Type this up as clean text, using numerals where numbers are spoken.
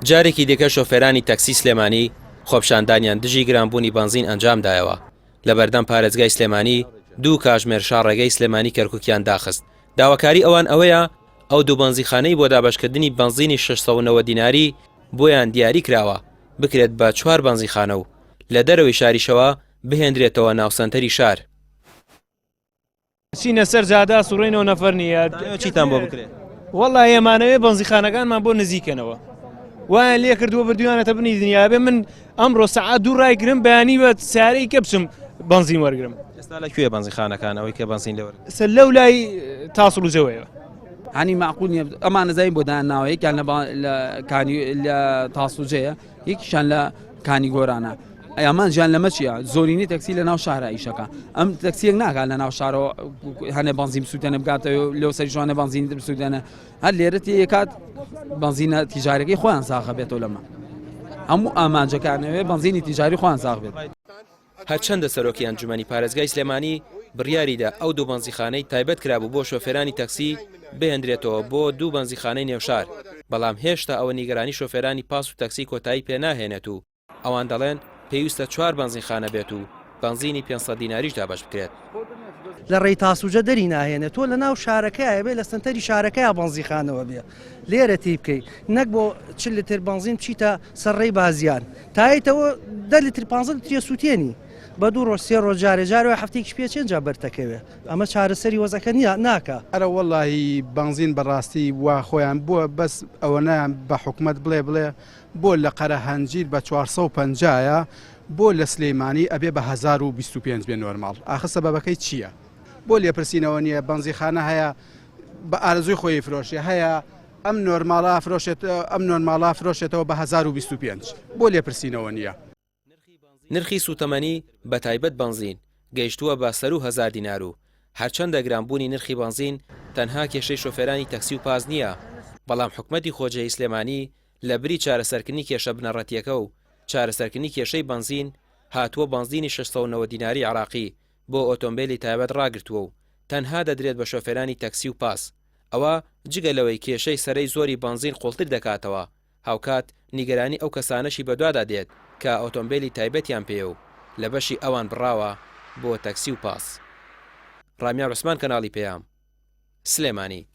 جارێکی دیکە شۆفێرانی تەکسی سلێمانی خۆپیشاندانیان دژی گرانبوونی بەنزین ئەنجامدایەوە، لەبەردەم پارێزگای سلێمانی دوو کاژمێر شاڕێگەی سلێمانی کەرکوکیان داخست، داواکاری ئەوان ئەوەیە ئەو دوو بەنزیخانەی بۆ دابەشکردنی بەنزینی 690 دیناری بۆیان دیاری کراوە بکرێت بە چوار بەنزیخانە و لە دەرەوەی شاریشەوە بهێندرێتەوە ناو سەنتەری شار. چینە سەر جادە سوڕینەوە نەفەر نییە چیتان بۆ بکرێت؟ وەڵا ئێمانەوێ بەنزیخانەکانمان بۆ نزیکەنەوە وایان لێ کردووە بردویانەتە بنی دنیا بێ من ئەمڕۆ سەعات دوو ڕایگرم بەیانی بە سارەی کە بچم بەنزین وەرگرم ئێستا لە کوێ بەنزیخانەکان ئەوەی کە بەنزین لێ وەرگرن؟ سەر لەو لای تاسڵوجەوەیە. هەنی مەعقول نییە ئەمان نەزانین بۆ دایان ناوە یەکیان لە لە کانی لە تاسڵوجەیە یەکیشان لە کانی گۆرانە ئامانجیان لەمە چییە زۆرینەی تەکسی لە ناو شارە ئیشەکە ئەم تەکسیەک ناکات لە ناو شارەوە هەنێ بەنزین بسووتێنە بگاتەوە لەو سەری جوانە بەنزین بسووتێنە هەر لێرە تێکات بەنزینە تیجارەکەی خۆیان ساغە بێتەوە لەمە هەموو ئامانجەکانەوێ بەنزینی تیجاری خۆیان ساغ بێت. هەرچەندە سەرۆکی ئەنجومەنی پارێزگای سلێمانی بڕیاریدا ئەو دوو بەنزیخانەی تایبەت کرابوو بۆ شۆفێرانی تەکسی بهێندرێتەوە بۆ دوو بەنزیخانەی نێوشار، بەڵام هێشتا ئەوە نیگەرانی شۆفێرانی پاس و تەکسی کۆتایی پێناهێنێت و ئەوان دەڵێن پێویستە چوار بەنزینخانە بێت و بەنزینی 500 دیناریش دابەش بکرێت. لە ڕێی تاسوجە دەری ناهێنێ تۆ لە ناو شارەکەیە بێ لە سەنتەری شارەکەیا بەنزیخانەوە بێ لێرە تی بکەی نەک بۆ 40 لتر بەنزین بچیتە سەر ڕێی بازیان تایتەوە دە لتر 15 لتریە سووتێنی بە دوو ڕۆژ سێ ڕۆژ جارێ جارێ هەفتەیەکیش پێ چێن جا بەرتەکەوێ ئەمە چارەسەری وەزعەکە نییە ناکا. ئەرە وەڵاهی بەنزین بەڕاستی وا خۆیان بووە بەس ئەوەنەیان بە حکومەت بڵێ بڵێ بۆ لە قەرەهەنجیر بە 450 یە بۆ لە سلیمانی ئەبێ بە 1025 بێ نۆرماڵ ئاخر سەبەبەکەی چیە بۆ لێپرسینەوە نیە بەنزیخانە هەیە بە ئارەزووی خۆی فرۆشێ هەیە ئەم نۆرماڵە فرۆشێت ئەم نۆرماڵە فرۆشێتەوە بە 1025 بۆ لێپرسینەوە نیە. نرخی سووتەمەنی بەتایبەت بەنزین گەیشتووە بە سەروو هەزار دینار و هەرچەندە گرانبوونی نرخی بەنزین تەنها کێشەی شۆفێرانی تەکسی و پاس نییە، بەڵام حکومەتی خۆجێی سلێمانی لەبری چارەسەرکردنی کێشە بنەڕەتییەکە و چارەسەرکردنی کێشەی بەنزین هاتووە بەنزینی 690 دیناری عێراقی بۆ ئۆتۆمبێلی تایبەت ڕاگرتووە و تەنها دەدرێت بە شۆفێرانی تەکسی و پاس، ئەوە جگە لەوەی کێشەی سەرەی زۆری بەنزین قوڵتر دەکاتەوە هاوکات نیگەرانی ئەو کەسانەشی بەدوادا دێت کە ئۆتۆمبێلی تایبەتیان پێیە و لە بەشی ئەوان بڕاوە بۆ تەکسی و پاس. ڕامیار عوسمان کەناڵی پەیام، سلێمانی.